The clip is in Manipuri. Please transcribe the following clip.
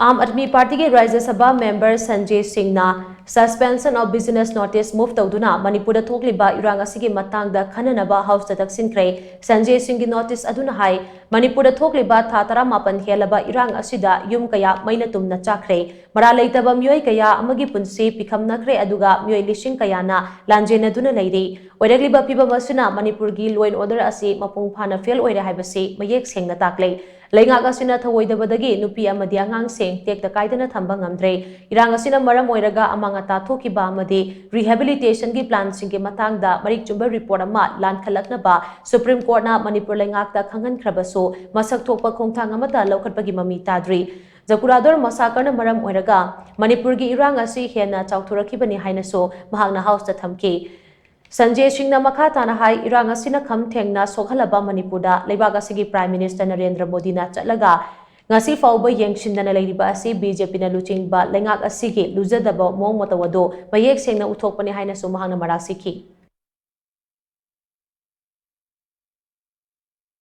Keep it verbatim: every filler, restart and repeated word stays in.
ꯑꯥꯝ ꯑꯥꯗꯃꯤ ꯄꯥꯔꯇꯤꯒꯤ ꯔꯥꯖ꯭ꯌ ꯁꯚꯥ ꯃꯦꯝꯕꯔ ꯁꯟꯖꯦ ꯁꯤꯡꯅ suspension of business notice move ꯇꯧꯗꯨꯅ ꯃꯅꯤꯄꯨꯔꯗ ꯊꯣꯛꯂꯤꯕ ꯏꯔꯥꯡ ꯑꯁꯤꯒꯤ ꯃꯇꯥꯡꯗ ꯈꯟꯅꯅꯕ ꯍꯥꯎꯁꯇ ꯇꯛꯁꯤꯟꯈ꯭ꯔꯦ꯫ ꯁꯟꯖꯦ ꯁꯤꯡꯒꯤ ꯅꯣꯇꯤꯁ ꯑꯗꯨꯅ ꯍꯥꯏ, ꯃꯅꯤꯄꯨꯔꯗ ꯊꯣꯛꯂꯤꯕ ꯊꯥ ꯇꯔꯥꯃꯥꯄꯟ ꯍꯦꯜꯂꯕ ꯏꯔꯥꯡ ꯑꯁꯤꯗ ꯌꯨꯝ ꯀꯌꯥ ꯃꯩꯅ ꯇꯨꯝꯅ ꯆꯥꯛꯈ꯭ꯔꯦ꯫ ꯃꯔꯥꯜ ꯂꯩꯇꯕ ꯃꯤꯑꯣꯏ ꯀꯌꯥ ꯑꯃꯒꯤ ꯄꯨꯟꯁꯤ ꯄꯤꯈꯝꯅꯈ꯭ꯔꯦ, ꯑꯗꯨꯒ ꯃꯤꯑꯣꯏ ꯂꯤꯁꯤꯡ ꯀꯌꯥꯅ ꯂꯥꯟꯖꯦꯟꯅꯗꯨꯅ ꯂꯩꯔꯤ꯫ ꯑꯣꯏꯔꯛꯂꯤꯕ ꯐꯤꯕꯝ ꯑꯁꯤꯅ ꯃꯅꯤꯄꯨꯔꯒꯤ law and order ꯑꯁꯤ ꯃꯄꯨꯡ ꯐꯥꯅ ꯐꯦꯜ ꯑꯣꯏꯔꯦ ꯍꯥꯏꯕꯁꯤ ꯃꯌꯦꯛ ꯁꯦꯡꯅ ꯇꯥꯛꯂꯦ꯫ ꯂꯩꯉꯥꯛ ꯑꯁꯤꯅ ꯊꯧꯑꯣꯏꯗꯕꯗꯒꯤ ꯅꯨꯄꯤ ꯑꯃꯗꯤ ꯑꯉꯥꯡꯁꯤꯡ ꯇꯦꯛꯇ ꯀꯥꯏꯗꯅ ꯊꯝꯕ ꯉꯝꯗ꯭ꯔꯦ꯫ ꯏꯔꯥꯡ ꯑꯁꯤꯅ ꯃꯔꯝ ꯑꯣꯏꯔꯒ ꯑꯃꯥꯡ ꯑꯇꯥ ꯊꯣꯛꯈꯤꯕ ꯑꯃꯗꯤ rehabilitationꯒꯤ planꯁꯤꯡꯒꯤ ꯃꯇꯥꯡꯗ ꯃꯔꯤꯛ ꯆꯨꯝꯕ report ꯑꯃ ꯂꯥꯟꯈꯠꯂꯛꯅꯕ Supreme Courtꯅ ꯃꯅꯤꯄꯨꯔ ꯂꯩꯉꯥꯛꯇ ꯈꯪꯍꯟꯈ꯭ꯔꯕꯁꯨ, ꯃꯁꯛ ꯊꯣꯛꯄ ꯈꯣꯡꯊꯥꯡ ꯑꯃꯠꯇ ꯂꯧꯈꯠꯄꯒꯤ ꯃꯃꯤ ꯇꯥꯗ꯭ꯔꯤ꯫ ꯖꯀꯨꯔꯥꯗꯣꯔ massacreꯅ ꯃꯔꯝ ꯑꯣꯏꯔꯒ ꯃꯅꯤꯄꯨꯔꯒꯤ ꯏꯔꯥꯡ ꯑꯁꯤ ꯍꯦꯟꯅ ꯆꯥꯎꯊꯣꯔꯛꯈꯤꯕꯅꯤ ꯍꯥꯏꯅꯁꯨ ꯃꯍꯥꯛꯅ ꯍꯥꯎꯁꯇ ꯊꯝꯈꯤ꯫ ꯁꯟꯖꯦ ꯁꯤꯡꯅ ꯃꯈꯥ ꯇꯥꯅ ꯍꯥꯏ, ꯏꯔꯥꯡ ꯑꯁꯤꯅ ꯈꯝ ꯊꯦꯡꯅ ꯁꯣꯛꯍꯜꯂꯕ ꯃꯅꯤꯄꯨꯔꯗ ꯂꯩꯕꯥꯛ ꯑꯁꯤꯒꯤ Prime Minister ꯅꯔꯦꯟꯗ꯭ꯔ ꯃꯣꯗꯤꯅ ꯆꯠꯂꯒ ꯉꯁꯤ ꯐꯥꯎꯕ ꯌꯦꯡꯁꯤꯟꯗꯅ ꯂꯩꯔꯤꯕ ꯑꯁꯤ BJPꯅ ꯂꯨꯆꯤꯡꯕ ꯂꯩꯉꯥꯛ ꯑꯁꯤꯒꯤ ꯂꯨꯖꯗꯕ ꯃꯑꯣꯡ ꯃꯇꯧ ꯑꯗꯨ ꯃꯌꯦꯛ ꯁꯦꯡꯅ ꯎꯊꯣꯛꯄꯅꯤ ꯍꯥꯏꯅꯁꯨ ꯃꯍꯥꯛꯅ ꯃꯔꯥꯜ ꯁꯤꯈꯤ꯫